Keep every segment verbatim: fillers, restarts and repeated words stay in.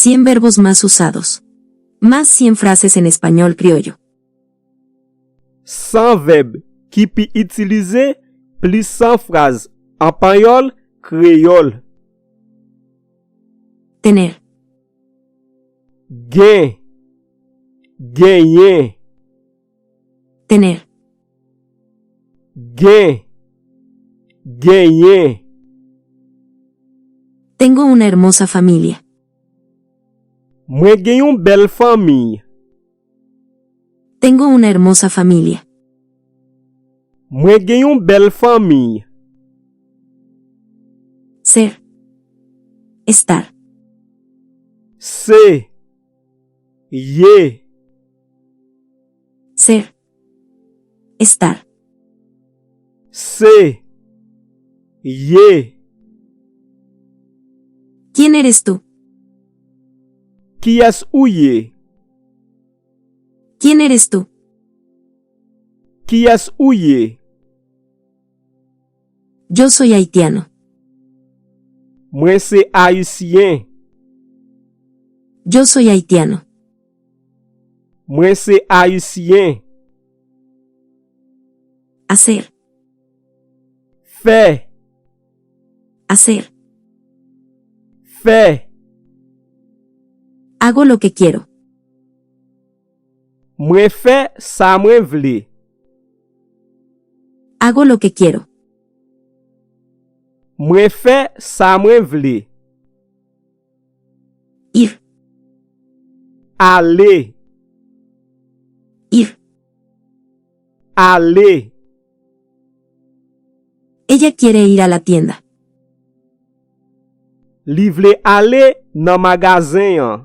Cien verbos más usados. Más cien frases en español criollo. San vèb ki pi itilize, plis san fraz an panyòl, kreyòl. Tener. Gen, genyen. Tener. Gen, genyen. Tengo una hermosa familia. Mwen gen yon bèl fanmi. Tengo una hermosa familia. Mwen gen yon bèl fanmi. Ser. Estar. Se. Ye. Ser. Estar. Se. Ye. ¿Quién eres tú? Kiyès ou ye? ¿Quién eres tú? Kiyès ou ye? Yo soy haitiano. Mwen se ayisyen. Yo soy haitiano. Mwen se ayisyen. Hacer. Fè. Hacer. Fè. Hago lo que quiero. Mwen fè sa mwen vle. Hago lo que quiero. Mwen fè sa mwen vle. Ir. Ale. Ir. Ale. Ella quiere ir a la tienda. Li vle ale nan magazen an.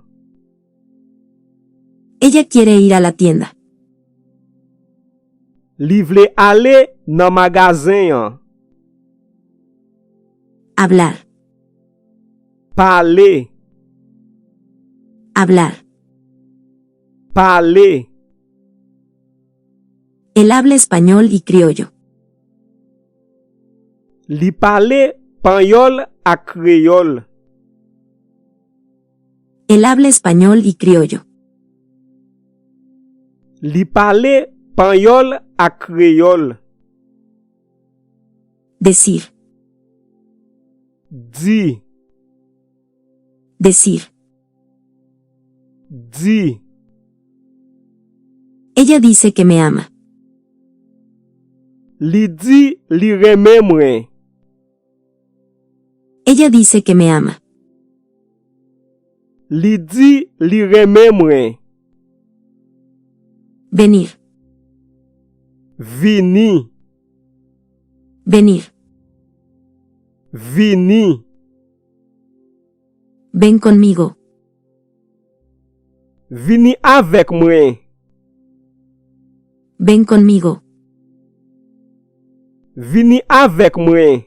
Ella quiere ir a la tienda. Li vle ale nan magazen an. Hablar. Pale. Hablar. Pale. Él habla español y criollo. Li pale panyòl ak kreyòl. Él habla español y criollo. Li pale panyòl ak kreyòl. Decir. Di. Decir. Di. Ella dice que me ama. Li di li renmen mwen. Ella dice que me ama. Li di li renmen mwen. Venir. Vini. Venir. Vini. Ven conmigo. Vini avèk mwen. Ven conmigo. Vini avèk mwen.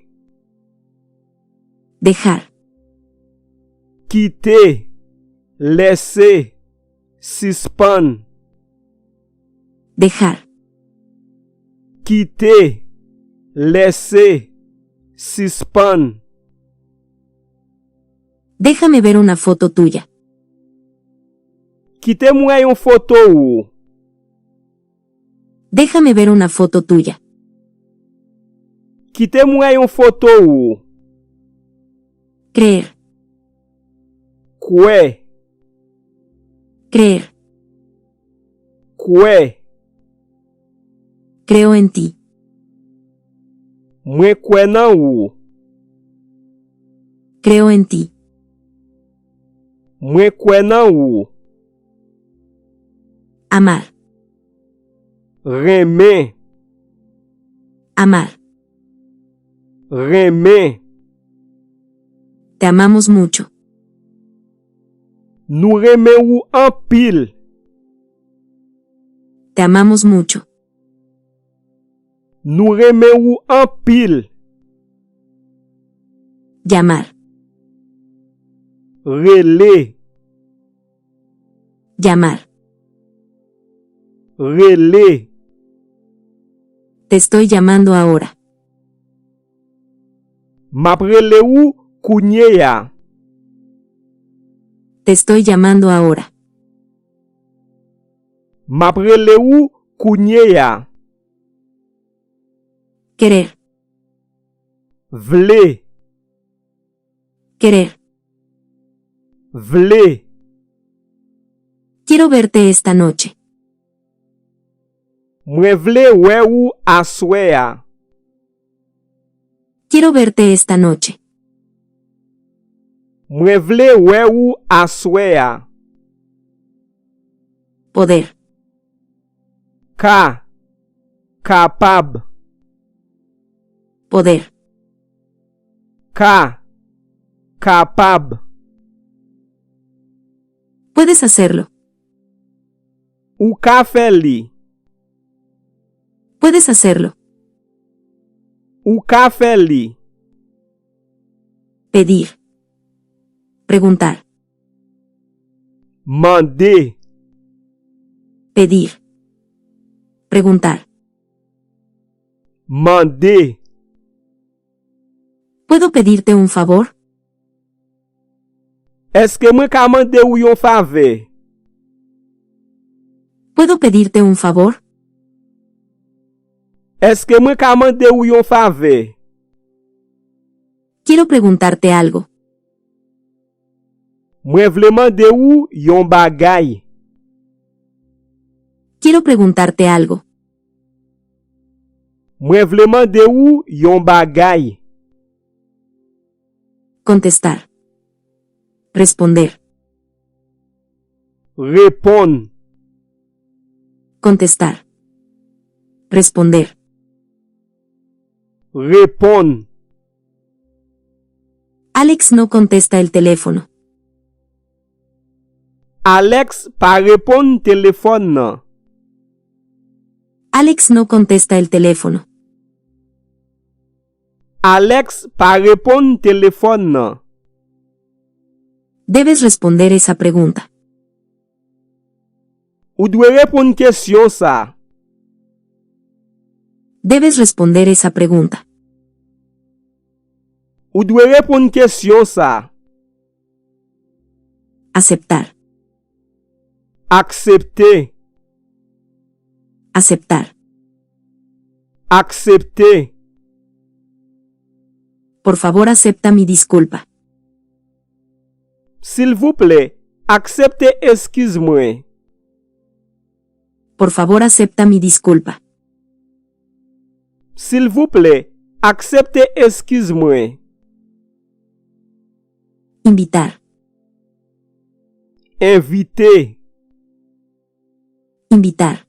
Dejar. Kite, lèse, sispann. Dejar. Kite, lèse, sispann. Déjame ver una foto tuya. Kite m wè yon foto ou. Déjame ver una foto tuya. Kite m wè yon foto ou. Creer. Kwè. Creer. Kwè. Creo en ti. Mwen kwè nan ou. Creo en ti. Mwen kwè nan ou. Amar. Renmen. Amar. Renmen. Te amamos mucho. Nou renmen ou anpil. Te amamos mucho. Nou renmen ou anpil. Llamar. Rele. Llamar. Rele. Te estoy llamando ahora. M ap rele ou kounye a. Te estoy llamando ahora. M ap rele w kounye a. Querer. Vle. Querer. Vle. Quiero verte esta noche. Mwen vle wè w aswè a. Quiero verte esta noche. Mwen vle wè w aswè a. Poder. Ka. Kapab. Poder. Ka. Kapab. Puedes hacerlo. Ou ka fè li. Puedes hacerlo. Ou ka fè li. Pedir. Preguntar. Mande. Pedir. Preguntar. Mande. ¿Puedo pedirte un favor? Èske mwen ka mande w yon favè? ¿Puedo pedirte un favor? Èske mwen ka mande w yon favè? Quiero preguntarte algo. Mwen vle mande w yon bagay. Quiero preguntarte algo. Mwen vle mande w yon bagay. Contestar. Responder. Reponn. Contestar. Responder. Reponn. Alex no contesta el teléfono. Alex pa reponn telefòn nan. Alex no contesta el teléfono. Alex pa reponn telefòn nan. Debes responder esa pregunta. Ou dwe reponn kesyon sa. Debes responder esa pregunta. Ou dwe reponn kesyon sa. Aceptar. Aksepte. Aceptar. Aksepte. Por favor, acepta mi disculpa. Silvouplè, aksepte eskiz mwen. Por favor, acepta mi disculpa. Silvouplè, aksepte eskiz mwen. Invitar. Envite. Invitar.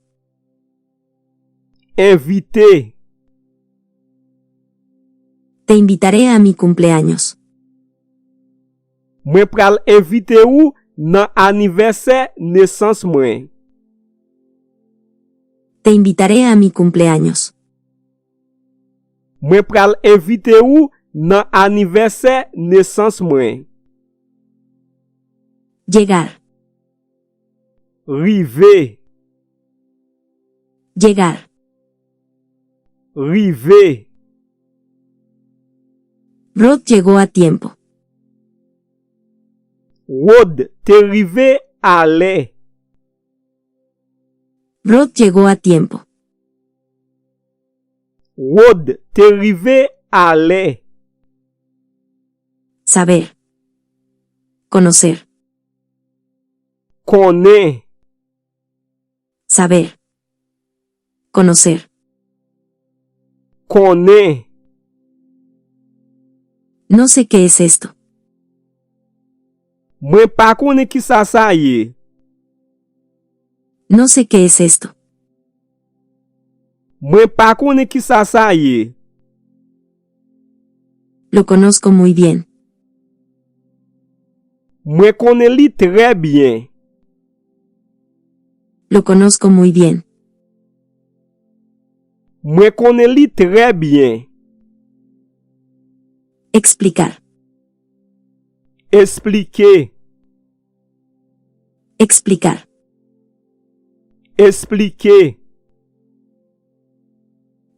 Envite. Te invitaré a mi cumpleaños. Mwen pral envite w nan anivèsè nesans mwen. Te invitaré a mi cumpleaños. Mwen pral envite w nan anivèsè nesans mwen. Llegar. Rive. Llegar. Rive. Rod llegó a tiempo. Rod te rive alè. Rod llegó a tiempo. Rod te rive alè. Saber. Conocer. Konnen. Saber. Conocer. Konnen. No sé qué es esto. Mwen pa konnen kisa sa ye. No sé qué es esto. Mwen pa konnen kisa sa ye. Lo conozco muy bien. Mwen konnen li trè byen. Lo conozco muy bien. Mwen konnen li trè byen. Explicar. Esplike. Explicar. Esplike.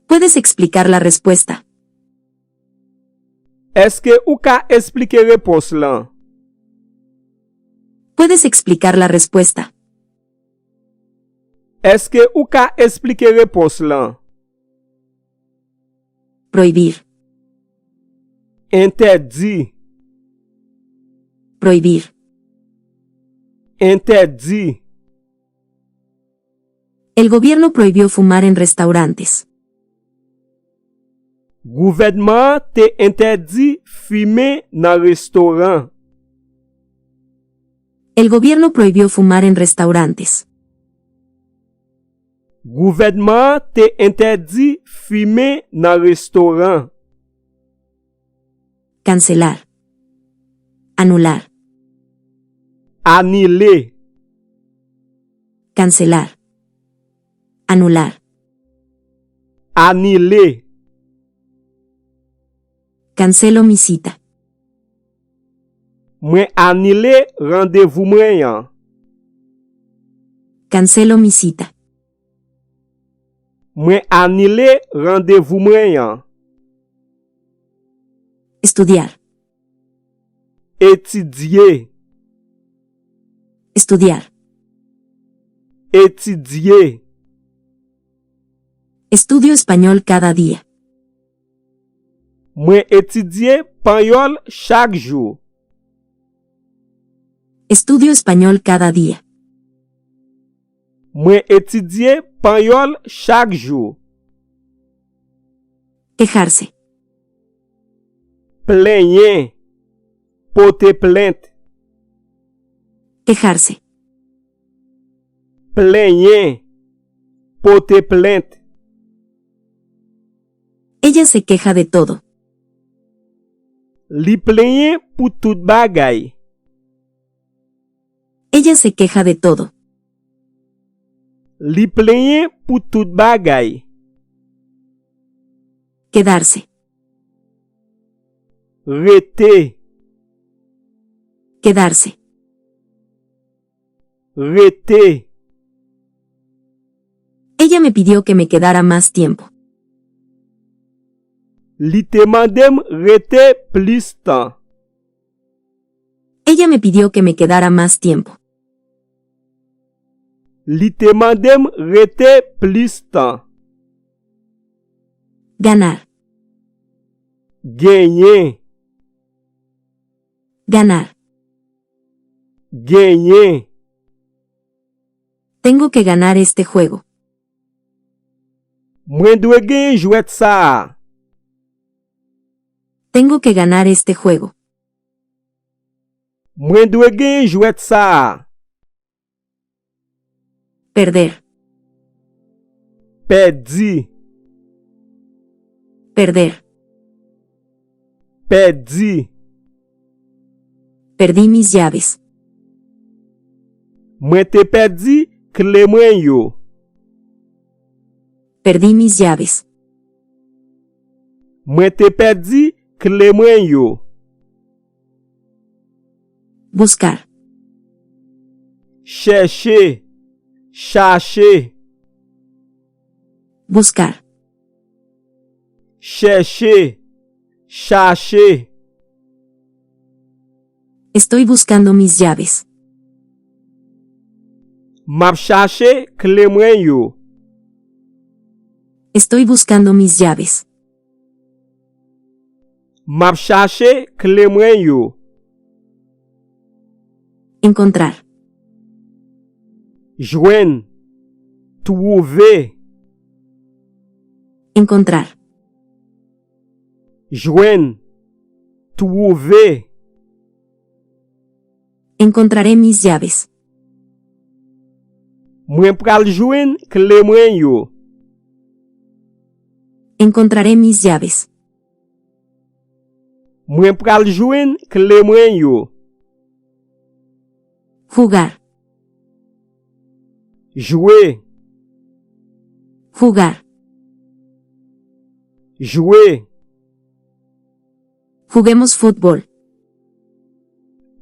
Puedes explicar la respuesta. Èske ou ka esplike repons lan? ¿Puedes explicar la respuesta? Èske ou ka esplike repons lan? Prohibir. Entèdi. Prohibir. Entèdi. El gobierno prohibió fumar en restaurantes. Gouvènman an te entèdi fimen nan restoran. El gobierno prohibió fumar en restaurantes. Gouvènman an te entèdi fimen nan restoran. Cancelar. Anular. Anile. Cancelar. Anular. Anile. Cancelo mi cita. Mwen anile randevou mwen an. Cancelo mi cita. Mwen anile randevou mwen an. Estudiar. Etidye. Estudiar. Etidye. Estudio español cada día. Mwen etidye panyòl chak jou. Estudio español cada día. Mwen etidye panyòl chak jou. Quejarse. Plenyen. Pote plent. Quejarse. Plenyen. Pote plent. Ella se queja de todo. Li plenyen pou tout bagay. Ella se queja de todo. Li plenyen pou tout bagay. Quedarse. Rete. Quedarse. Rete. Ella me pidió que me quedara más tiempo. Li te mande m rete plis tan. Ella me pidió que me quedara más tiempo. Li te mande m rete plis tan. Ganar. Genyen. Ganar. Genyen. Tengo que ganar este juego. Mwen dwe genyen jwèt sa a. Tengo que ganar este juego. Mwen dwe genyen jwèt sa a. Perder. Pèdi. Perder. Pèdi. Perdí mis llaves. Mwen te pèdi kle mwen yo. Perdí mis llaves. Mwen te pèdi kle mwen yo. Buscar. Chèche. Chache. Buscar. Chèche. Chache. Estoy buscando mis llaves. M ap chache kle mwen yo. Estoy buscando mis llaves. M ap chache kle mwen yo. Encontrar. Jwenn. Twouve. Encontrar. Jwenn. Twouve. Encontraré mis llaves. Mwen pral jwenn kle mwen yo. Encontraré mis llaves. Mwen pral jwenn kle mwen yo. Jugar. Jwe. Jugar. Jwe. Juguemos fútbol.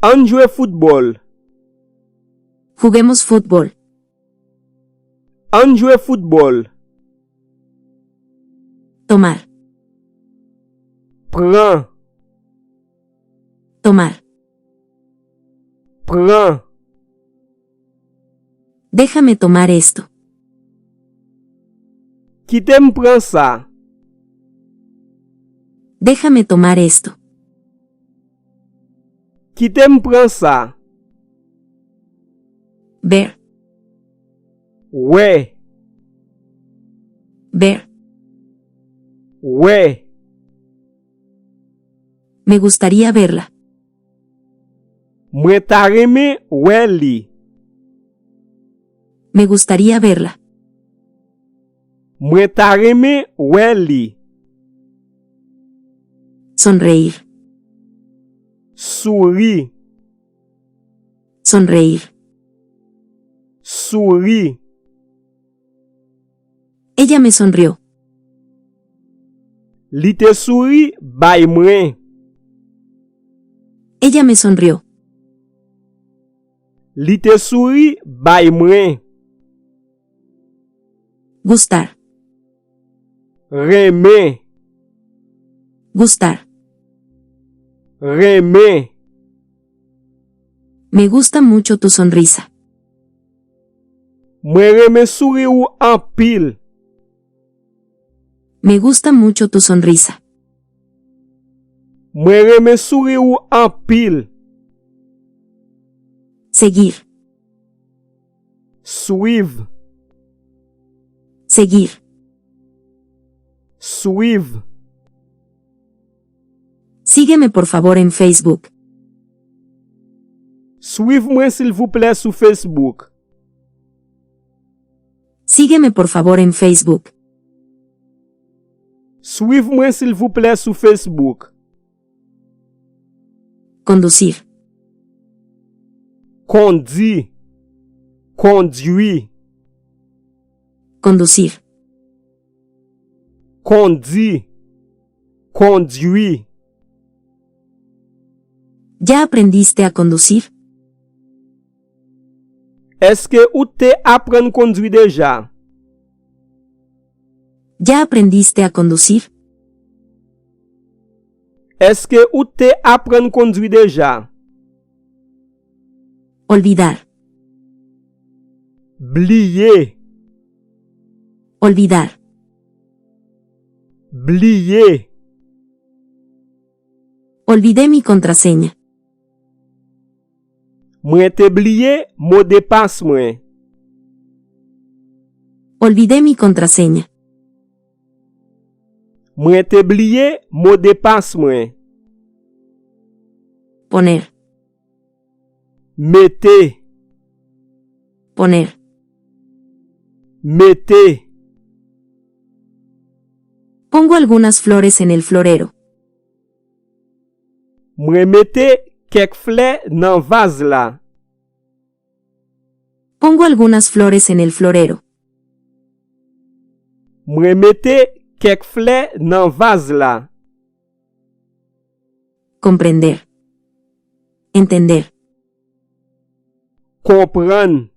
Ann jwe foutbòl. Juguemos fútbol. Ann jwe foutbòl. Tomar. Pran. Tomar. Pran. Déjame tomar esto. Kite m pran sa. Déjame tomar esto. Kite m pran sa. Ver. Wè. Ver. Wè. Me gustaría verla. Mwen ta renmen wè li. Me gustaría verla. Mwen ta renmen wè li. Sonreír. Souri. Sonreír. Souri. Ella me sonrió. Li te souri bay mwen. Ella me sonrió. Li te souri bay mwen. Gustar. Renmen. Gustar. Renmen. Me gusta mucho tu sonrisa. Mwen renmen souri ou anpil. Me gusta mucho tu sonrisa. Mwen renmen souri ou anpil. Seguir. Swiv. Seguir. Swiv. Sígueme por favor en Facebook. Swiv mwen silvouplè sou Facebook. Sígueme por favor en Facebook. Swiv mwen silvouplè sou Facebook. Conducir. Kondi. Kondwi. Conducir. Kondi. Kondwi. ¿Ya aprendiste a conducir? Èske ou te aprann kondwi deja? ¿Ya aprendiste a conducir? Èske ou te aprann kondwi deja? Olvidar. Bliye. Olvidar. Bliye. Olvidé mi contraseña. Mwen te bliye modepas mwen. Olvidé mi contraseña. Mwen te bliye modepas mwen. Poner. Mete. Poner. Mete. Pongo algunas flores en el florero. Mwen mete kèk flè nan vaz la. Pongo algunas flores en el florero. Mwen mete kèk flè nan vaz la. Comprender. Entender. Konprann.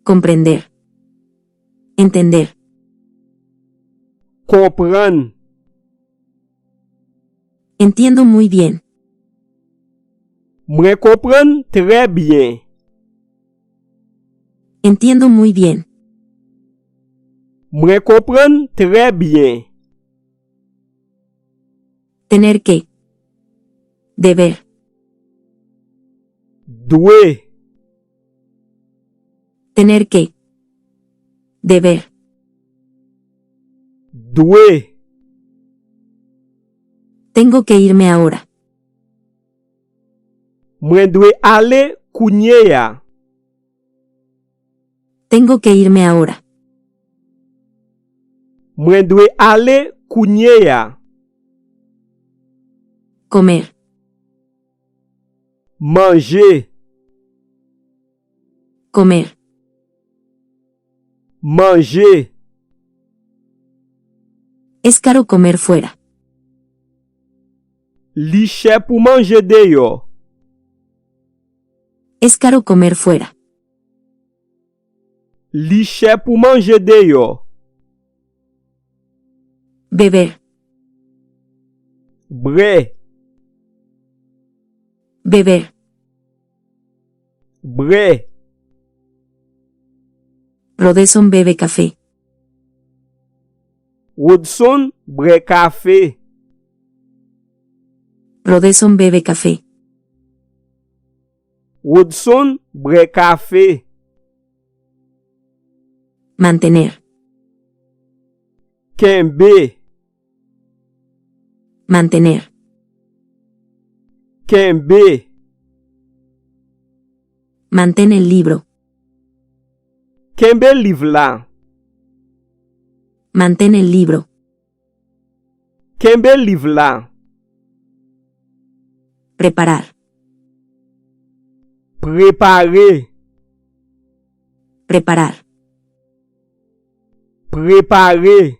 Comprender. Entender. Konprann. Entiendo muy bien. Mwen konprann trè byen. Entiendo muy bien. Mwen konprann trè byen. Tener que. Deber. Dwe. Tener que. Deber. Dwe. Tengo que irme ahora. Mwen dwe ale kounye a. Tengo que irme ahora. Mwen dwe ale kounye a. Comer. Manje. Comer. Manje. Es caro comer fuera. Li chè pou manje deyò. Es caro comer fuera. Li chè pou manje deyò. Beber. Bwè. Beber. Bwè. Rodson bebe café. Rodson bwè kafe. Rodson bebe café. Rodson bwè kafe. Mantener. Kenbe. Mantener. Kenbe. Mantén el libro. Kenbe liv la. Mantén el libro. Kenbe liv la. Preparar. Prepare. Preparar. Prepare.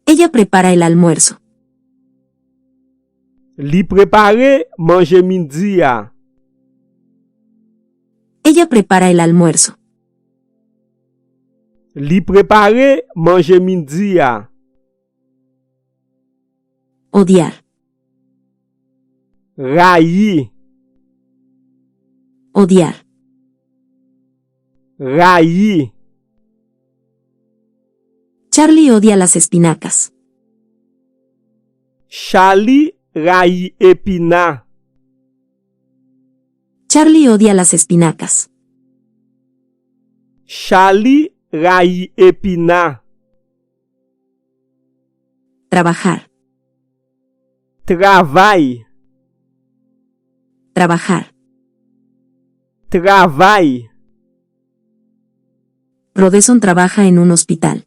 Ella prepara el almuerzo. Li prepare manje midi a. Ella prepara el almuerzo. Li prepare manje midi a. Odiar. Rayi. Odiar. Rayi. Charlie odia las espinacas. Charlie rayi epina. Charlie odia las espinacas. Charlie rayi epina. Trabajar. Travay. Trabajar. Travay. Rodson trabaja en un hospital.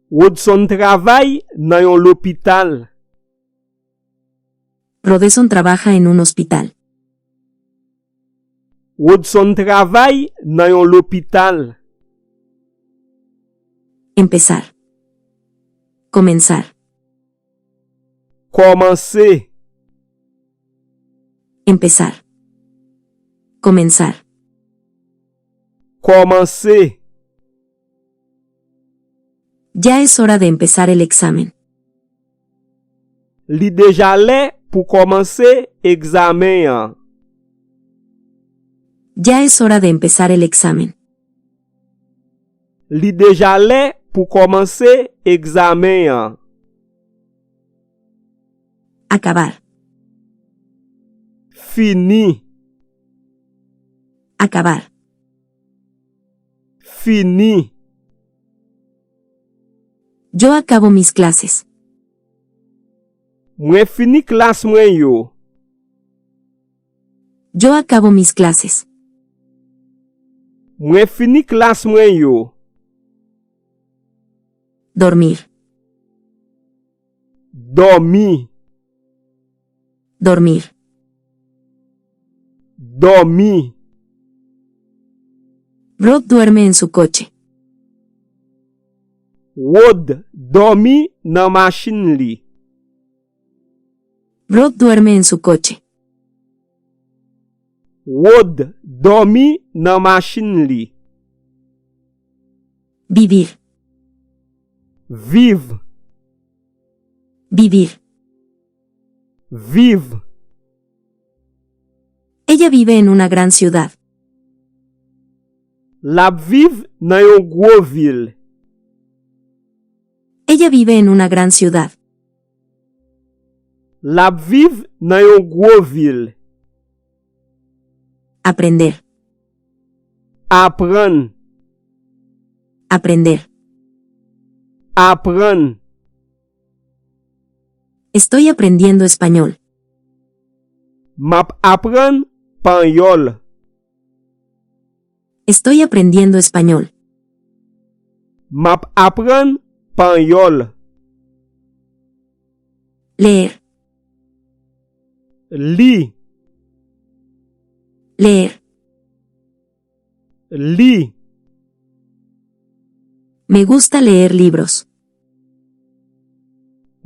Rodson travay nan yon lopital. Rodson trabaja en un hospital. Rodson travay nan yon lopital. Empezar. Comenzar. Kòmanse. Empezar. Comenzar. Kòmanse. Ya es hora de empezar el examen. Li deja lè pou kòmanse egzamen an. Ya es hora de empezar el examen. Li deja lè pou kòmanse egzamen an. Acabar. Fini. Acabar. Fini. Yo acabo mis clases. Mwen fini klas mwen yo. Yo acabo mis clases. Mwen fini klas mwen yo. Dormir. Dòmi. Dormir. Dòmi. Rod duerme en su coche. Rod dòmi nan machin li. Rod duerme en su coche. Rod dòmi nan machin li. Vivir. Viv. Vivir. Viv. Ella vive en una gran ciudad. L ap viv nan yon gwo vil. Ella vive en una gran ciudad. L ap viv nan yon gwo vil. Aprender. Aprann. Aprender. Aprann. Estoy aprendiendo español. M ap aprann panyòl. Estoy aprendiendo español. M ap aprann panyòl. Leer. Li. Leer. Li. Me gusta leer libros.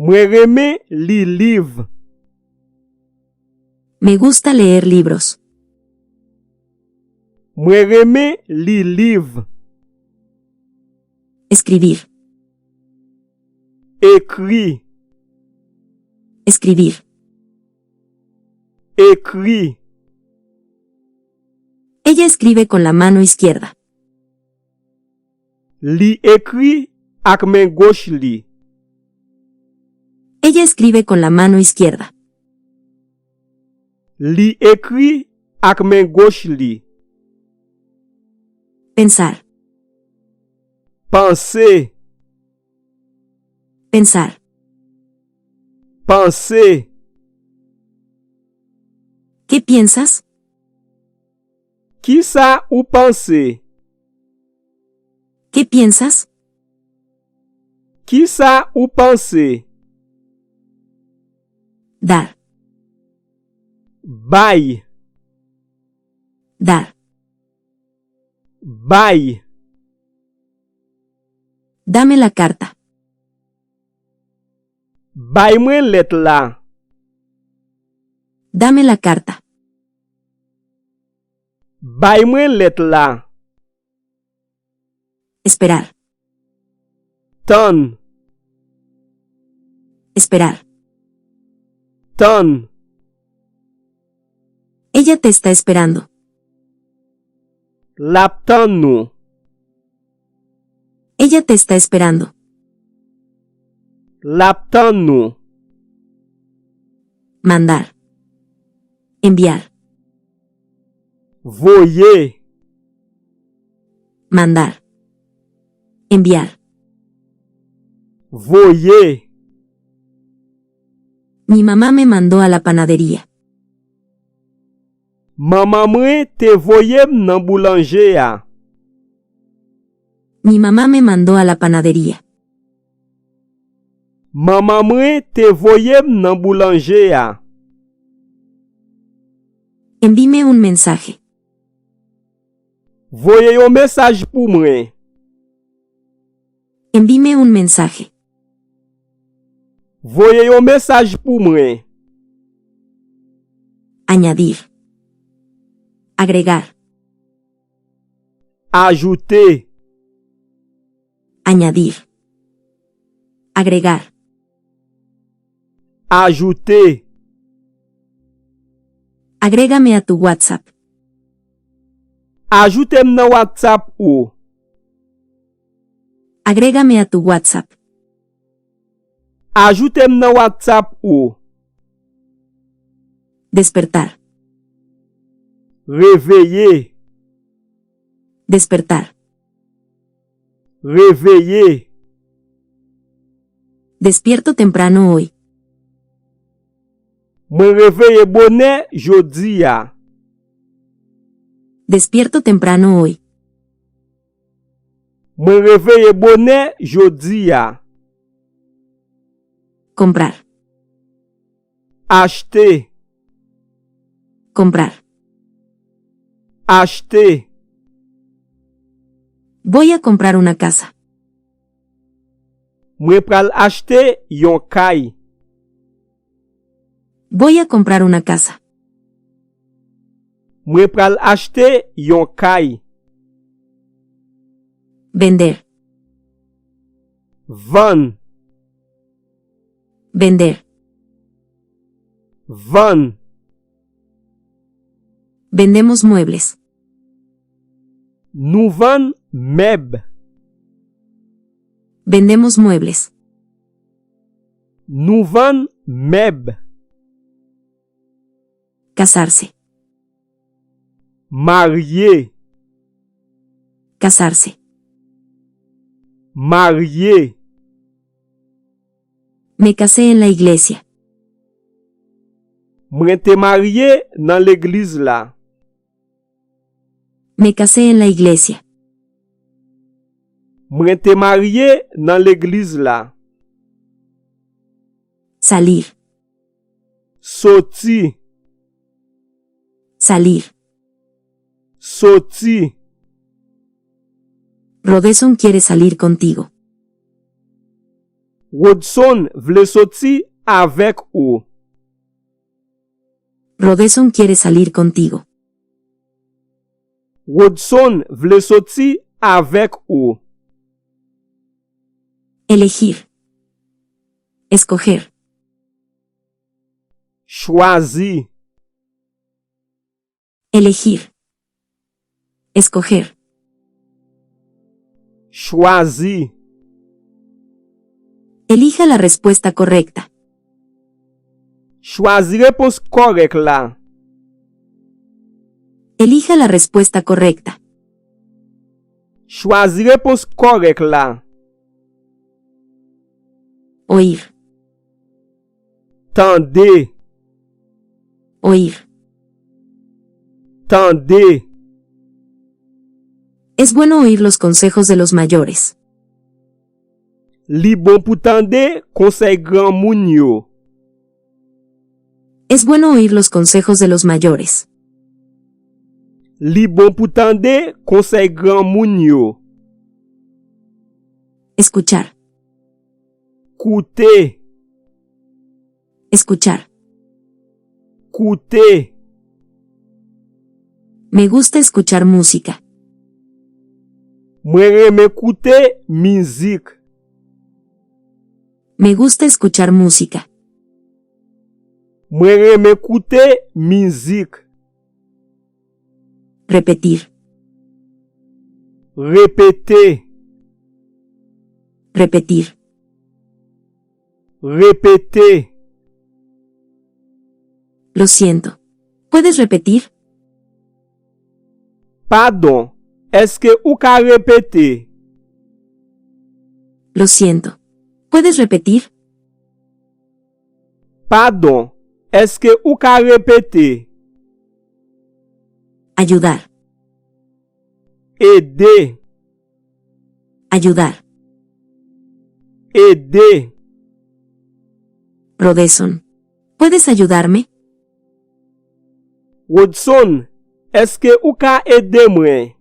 Mwen renmen li liv. Me gusta leer libros. Mwen renmen li liv. Escribir. Ekri. Escribir. Ekri. Ella escribe con la mano izquierda. Li ekri ak men goch li. Ella escribe con la mano izquierda. Li ekri ak men goch li. Pensar. Panse. Pensar. Panse. ¿Qué piensas? Kisa ou panse? ¿Qué piensas? Kisa ou panse? Dar. Bay. Dar. Bay. Dame la carta. Bay mwen lèt la. Dame la carta. Bay mwen lèt la. Esperar. Tann. Esperar. Tann. Ella te está esperando. L ap tann ou. Ella te está esperando. L ap tann ou. Mandar. Enviar. Voye. Mandar. Enviar. Voye. Mi mamá me mandó a la panadería. Manman mwen te voye m nan boulanje a. Mi mamá me mandó a la panadería. Manman mwen te voye m nan boulanje a. Envíeme un mensaje. Voye yon mesaj pou mwen. Envíeme un mensaje. Voye yon mesaj pou mwen. Añadir. Agregar. Ajoute. Añadir. Agregar. Ajoute. Agrégame a tu WhatsApp. Ajoute m nan WhatsApp ou. Agrégame a tu WhatsApp. Ajoute m nan WhatsApp ou. Despertar. Reveye. Despertar. Reveye. Despierto temprano hoy. Mwen reveye bonè jodi a. Despierto temprano hoy. Mwen reveye bonè jodi a. Comprar. Achte. Comprar. Achte. Voy a comprar una casa. Mwen pral achte yon kay. Voy a comprar una casa. Mwen pral achte yon kay. Vender. Vann. Vender. Vann. Vendemos muebles. Nou vann mèb. Vendemos muebles. Nou vann mèb. Casarse. Marye. Casarse. Marye. Me casé en la iglesia. Mwen te marye nan legliz la. Me casé en la iglesia. Mwen te marye nan legliz la. Salir. Soti. Salir. Soti. Rodeson quiere salir contigo. Rodson vle soti avèk ou. Rodeson quiere salir contigo. Rodson vle soti avèk ou. Elegir. Escoger. Chwazi. Elegir. Escoger. Chwazi. Elija la respuesta correcta. Chwazi repons kòrèk la. Elija la respuesta correcta. Chwazi repons kòrèk la. Oír. Tande. Oír. Tande. Es bueno oír los consejos de los mayores. Li bon pou tande konsèy granmoun yo. Es bueno oír los consejos de los mayores. Li bon pou tande konsèy granmoun yo. Escuchar. Koute. Escuchar. Koute. Me gusta escuchar música. Mwen renmen koute mizik. Me gusta escuchar música. Mwen renmen koute mizik. Repetir. Repete. Repetir. Repete. Lo siento. ¿Puedes repetir? Padon, èske ou ka repete? Lo siento. ¿Puedes repetir? Padon, èske ou ka repete? Ayudar. Ede. Ayudar. Ede. Rodeson. ¿Puedes ayudarme? Rodson, èske ou ka ede mwen?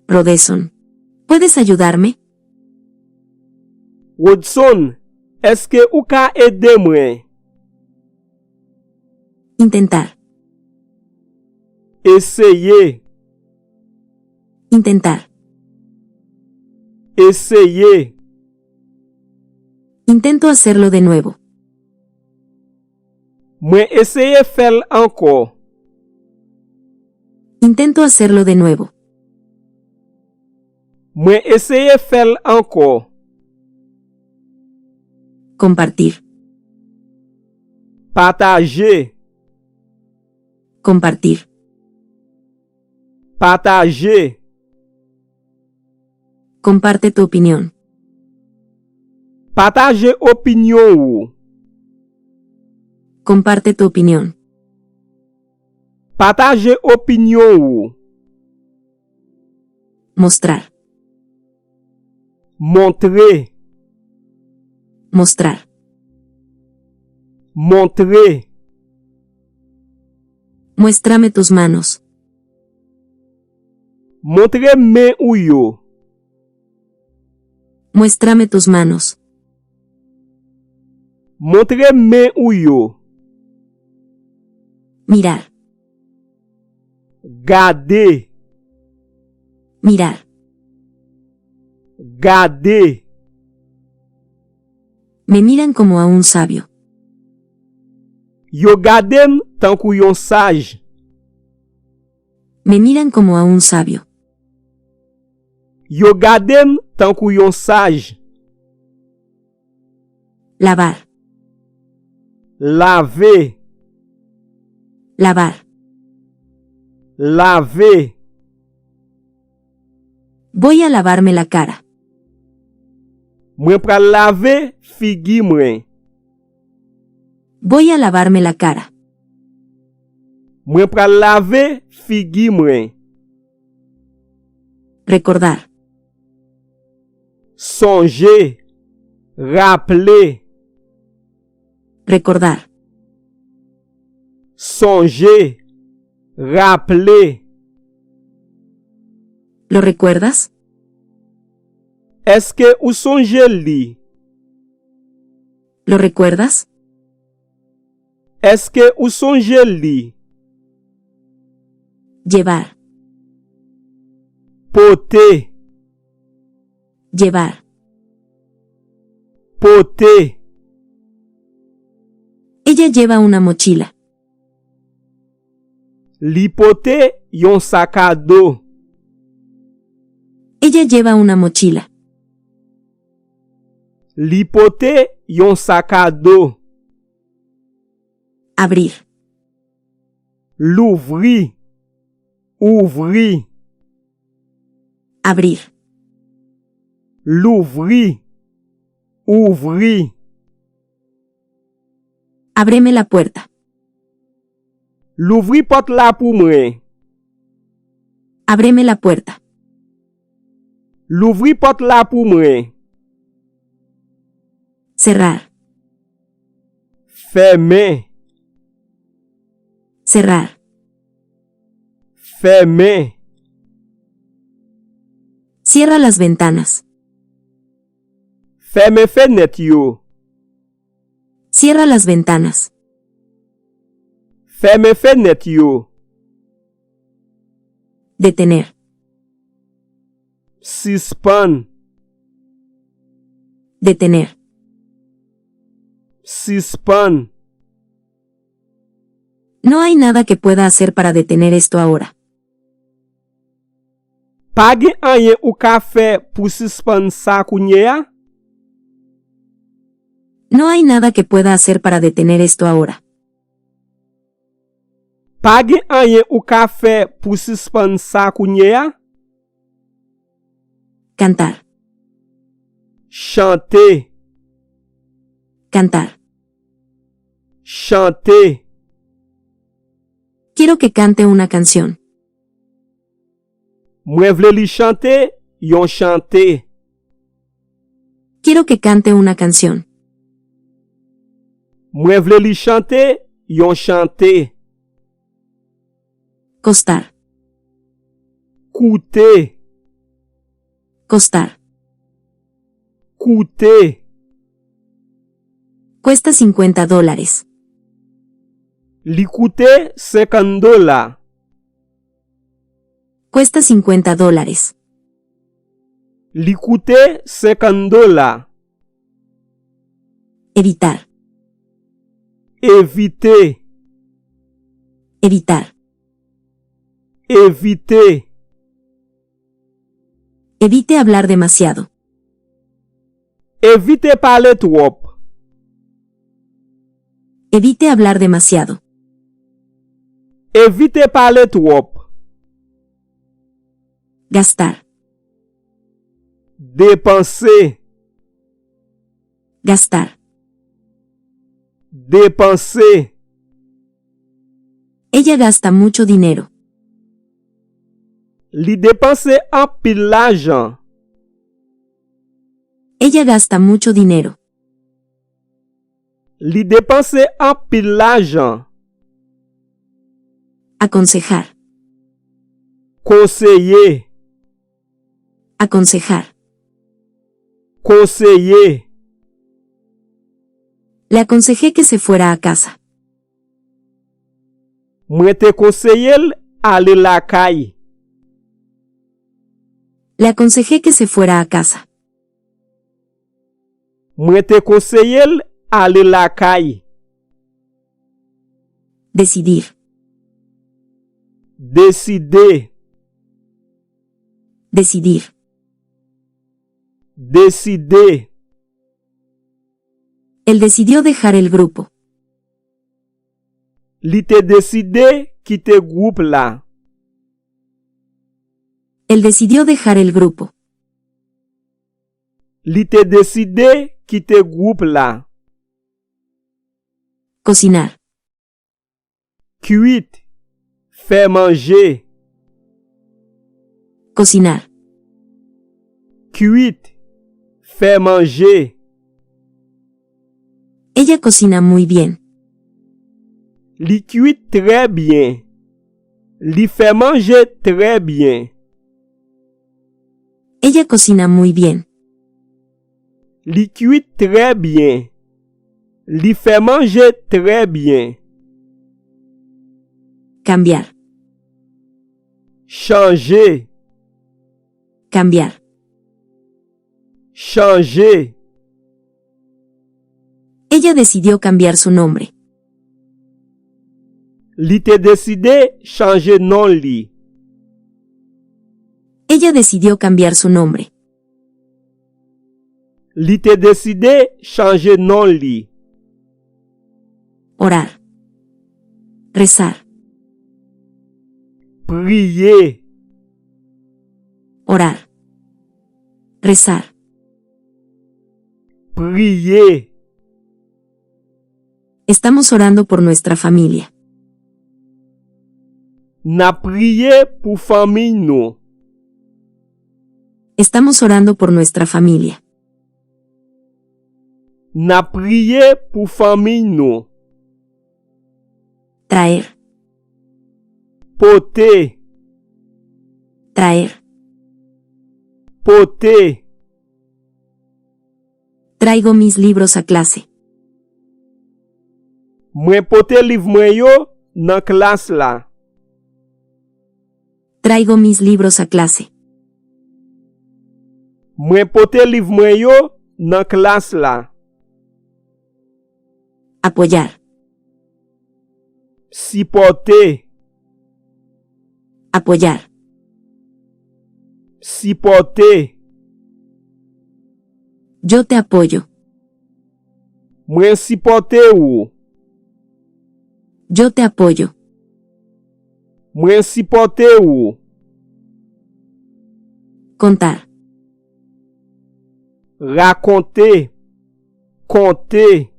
Rodeson. ¿Puedes ayudarme? Rodson, èske ou ka ede mwen? Intentar. Eseye. Intentar. Eseye. Intento hacerlo de nuevo. Mwen eseye fè l ankò. Intento hacerlo de nuevo. Mwen eseye fè l ankò. Compartir. Pataje. Compartir. Pataje. Comparte tu opinión. Pataje opinyon ou. Comparte tu opinión. Pataje opinyon ou. Mostrar. Montre. Mostrar. Montre. Muéstrame tus manos. Montre men ou yo. Muéstrame tus manos. Montre men ou yo. Mirar. Gade. Mirar. Gade. Me miran como a un sabio. Yo gade m tankou yon saj. Me miran como a un sabio. Yo gade m tankou yon saj. Lavar. Lave. Lavar. Lave. Voy a lavarme la cara. Mwen pral lave figi mwen. Voy a lavarme la cara. Mwen pral lave figi mwen. Recordar. Sonje. Raple. Recordar. Sonje. Raple. ¿Lo recuerdas? Èske ou sonje li? ¿Lo recuerdas? Èske ou sonje li? Llevar. Pote. Llevar. Pote. Ella lleva una mochila. Li pote yon sak a do. Ella lleva una mochila. Li pote yon sak a do. Abrir. Louvri. Ouvri. Abrir. Louvri. Ouvri. Ábreme la puerta. Louvri pòt la pou mwen. Ábreme la puerta. Louvri pòt la pou mwen. Cerrar. Fèmen. Cerrar. Fèmen. Cierra las ventanas. Fèmen fenèt yo. Cierra las ventanas. Fèmen fenèt yo. Detener. Sispann. Detener. Sispann. No hay nada que pueda hacer para detener esto ahora. Pa gen anyen ou ka fè pou sispann sa kounye a? No hay nada que pueda hacer para detener esto ahora. Pa gen anyen ou ka fè pou sispann sa kounye a? Cantar. Chante. Cantar. Chante. Quiero que cante una canción. Mwen vle li chante yon chante. Quiero que cante una canción. Mwen vle li chante yon chante. Costar. Koute. Costar. Koute. Cuesta cincuenta dólares. Li koute senkant dola. Cuesta cincuenta dólares. Li koute senkant dola. Evitar. Evite. Evitar. Evite. Evite hablar demasiado. Evite pale twòp. Evite hablar demasiado. Evite pale twòp. Gastar. Depanse. Gastar. Depanse. Ella gasta mucho dinero. Li depanse anpil lajan. Ella gasta mucho dinero. Li depanse anpil lajan. Aconsejar. Konseye. Aconsejar. Konseye. Le aconsejé que se fuera a casa. Mwen te konseye l ale lakay. Le aconsejé que se fuera a casa. Mwen te konseye l ale lakay. Decidir. Deside. Decidir. Deside. Él decidió dejar el grupo. Li te deside kite gwoup la. Él decidió dejar el grupo. Li te deside kite gwoup la. Cocinar. Kwit. Fè manje. Cocinar. Kwit. Fè manje. Ella cocina muy bien. Li kwit trè byen. Li fè manje trè byen. Ella cocina muy bien. Li kwit trè byen. Li fè manje trè byen. Cambiar. Chanje. Cambiar. Chanje. Ella decidió cambiar su nombre. Li te deside chanje non li. Ella decidió cambiar su nombre. Li te deside chanje non li. Orar. Rezar. Priye. Orar. Rezar. Priye. Estamos orando por nuestra familia. N ap priye pou fanmiy nou. Estamos orando por nuestra familia. N ap priye pou fanmiy nou. Traer. Pote. Traer. Pote. Traigo mis libros a clase. Mwen pote liv mwen yo nan klas la. Traigo mis libros a clase. Mwen pote liv mwen yo nan klas la. Apoyar. Sipòte. Apoyar. Sipòte. Yo te apoyo. Mwen sipòte ou. Yo te apoyo. Mwen sipòte ou. Contar. Rakonte. Konte.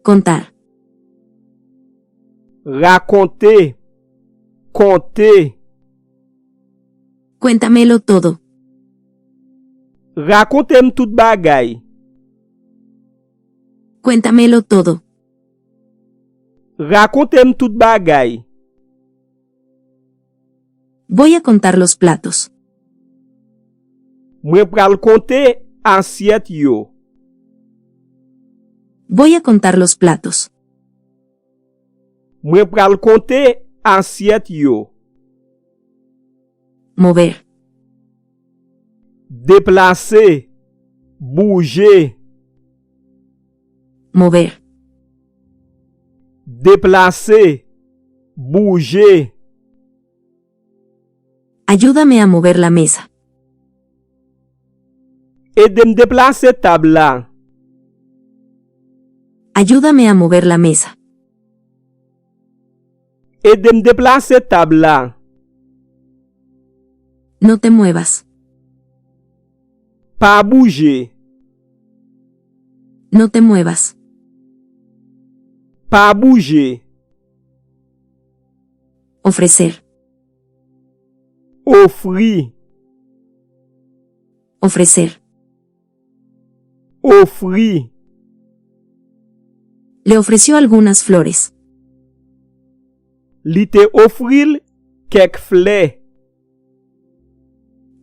Contar. Rakonte. Konte. Cuéntamelo todo. Rakonte m tout bagay. Cuéntamelo todo. Rakonte m tout bagay. Voy a contar los platos. Mwen pral konte asyèt yo. Voy a contar los platos. Mwen pral konte asyèt yo. Mover. Deplase. Bouje. Mover. Deplase. Bouje. Ayúdame a mover la mesa. Ede m deplase tab la. Ayúdame a mover la mesa. Ede m deplase tab la. No te muevas. Pa bouje. No te muevas. Pa bouje. Ofrecer. Ofri. Ofrecer. Ofri. Le ofreció algunas flores. Li te ofri l kèk flè.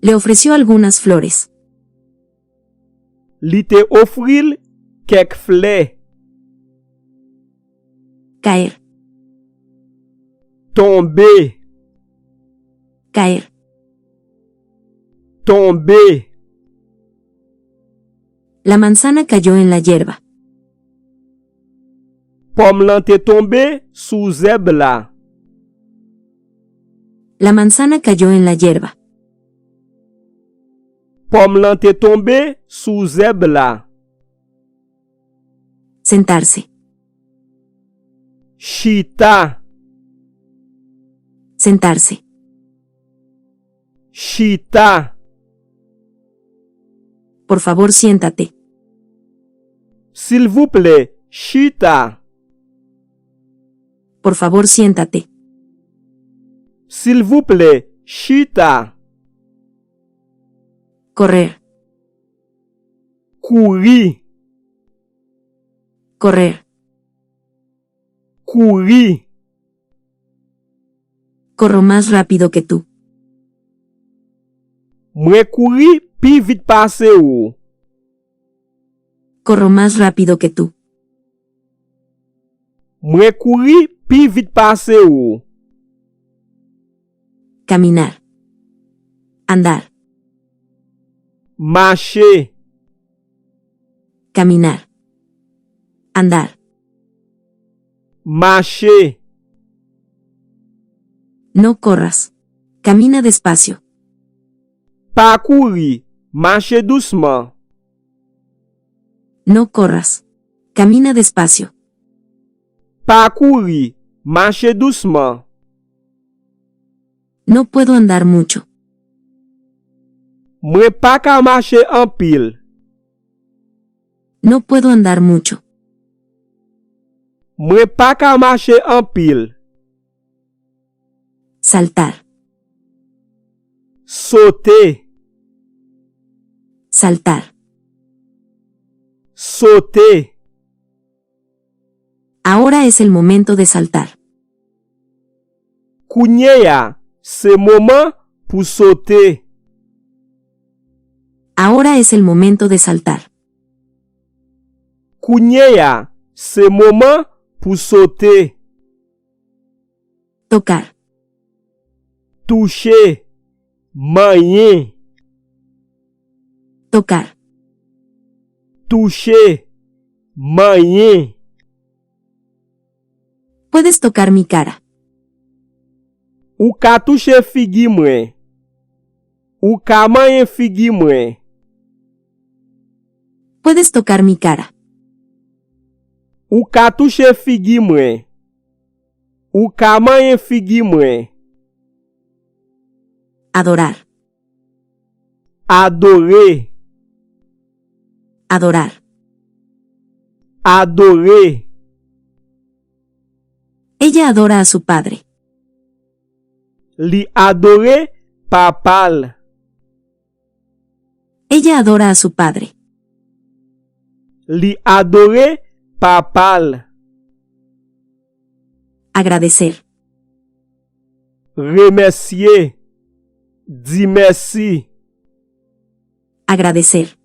Le ofreció algunas flores. Li te ofri l kèk flè. Caer. Tonbe. Caer. Tonbe. La manzana cayó en la hierba. Pòm lan te tonbe sou zèb la. La manzana cayó en la hierba. Pòm lan te tonbe sou zèb la. Sentarse. Chita. Sentarse. Chita. Por favor, siéntate. Silvouplè, chita. Por favor, siéntate. Silvouplè, chita. Correr. Kouri. Correr. Kouri. Corro más rápido que tú. Mwen kouri pi vit pase ou. Corro más rápido que tú. Mwen kouri pi vit pase ou. Caminar. Andar. Mache. Caminar. Andar. Mache. No corras. Camina despacio. Pa kouri, mache dousman. No corras. Camina despacio. Pa kouri, mache dousman. No puedo andar mucho. Mwen pa ka mache anpil. No puedo andar mucho. Mwen pa ka mache anpil. Saltar. Sote. Saltar. Sote. Ahora es el momento de saltar. Kounye a, se moman pou sote. Ahora es el momento de saltar. Kounye a, se moman pou sote. Tocar. Touche, manyen. Tocar. Touche, manyen. Puedes tocar mi cara. Ou ka touche figi mwen. Ou ka manyen figi mwen. Puedes tocar mi cara. Ou ka touche figi mwen. Ou ka manyen figi mwen. Adorar. Adore. Adorar. Adore. Ella adora a su padre. Li adore papa l. Ella adora a su padre. Li adore papa l. Agradecer. Remèsye. Di mèsi. Agradecer.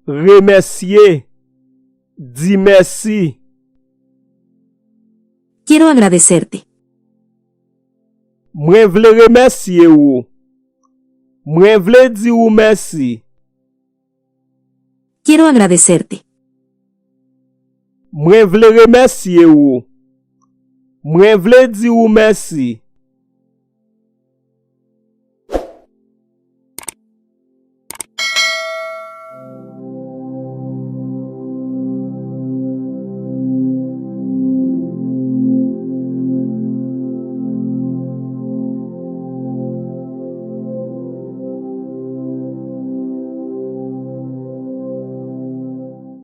Remèsye. Di mèsi. Quiero agradecerte. Mwen vle remèsye ou. Mwen vle di ou mèsi. Quiero agradecerte. Mwen vle remèsye ou. Mwen vle di ou mèsi.